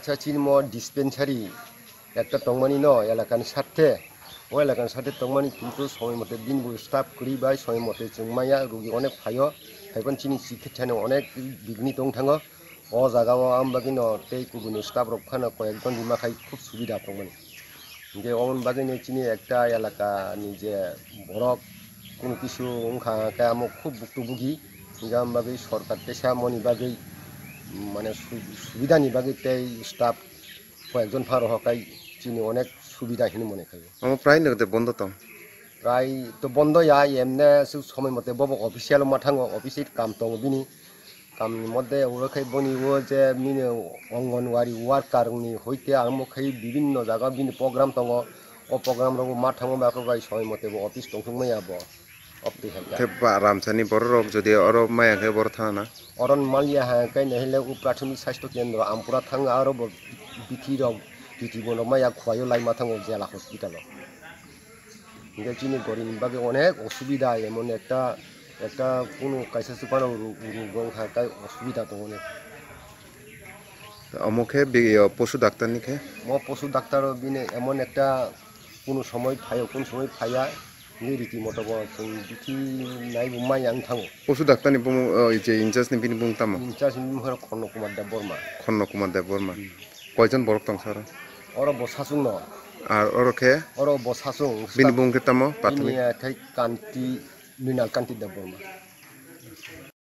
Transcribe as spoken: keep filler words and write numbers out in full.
Sachinmo dispensary ekta tongmani no elakani sathe, o elakani sathe tongmani kintu somoi mote bini bo staff kwrwi bai somoi mote chwng maya rugi onek phaio, haiphano chini chikichani onek bigni tong thango. O jaga o ang bagwi no tei kubuni staff rok phano koyekjon rima khai khub subida tongmani. Hinkhe oboni bagwi no chini ekta elakani je borok kunu kisu wngkha khe amo khub buktu bugi, hinkhe ang bagwi sorkar teisa moni bagwi mane su-, subidani bagwi tei staff koyekjon phano rohor khai chini onek subida hinwi mone khai. Omo prai no de bondo tong? Prai to bondo ya, emne su somoi mote bobo official ma thango, office kam tongo bini. Kamni moddhe oro khai boni o je bini Anganwadi worker ni hoite arombo khai bibinno jaga bini program tongo. O program rogo ma thango ba khe bai somoi mote bo office tongthok maya bo. Office hamya. Khe ba Ramsani borok rok jodi oro maya khe boro thana na? Oro maliya ha kai nahile u prathomik sastho kendro Ampura thang aro bo bithi rok, bithi bono maya khwlaio lai ma thango jela hospital o. Hinkhe chini goribni bagwi onek osubida, emon ekta, ekta kunu kaisa swkang rok ru-, ru-, rwng kha, tai osubida tongo onek. Omo khe bi-, yo, posu daktar ni khe? Mo posu daktar o bini emon ekta kunu somoi phaio, kunu somoi phaiya, hinwi riti moto bo chwng bithi nai bo manya wng thango. Posu daktar ni bumung, o, je in charge ni bini bumung tamo? In charge ni bumung khe Khorno Kumar Debbarma. Khorno Kumar Debbarma. Hmm. Koijon borok tong sa oro? Oro bo sachwng no. Ar oro khe? Oro bo sachwng. Bini bumung khe tamo? Bini, prathomik? Eh, thai Kanti, Mrinal Kanti Debbarma.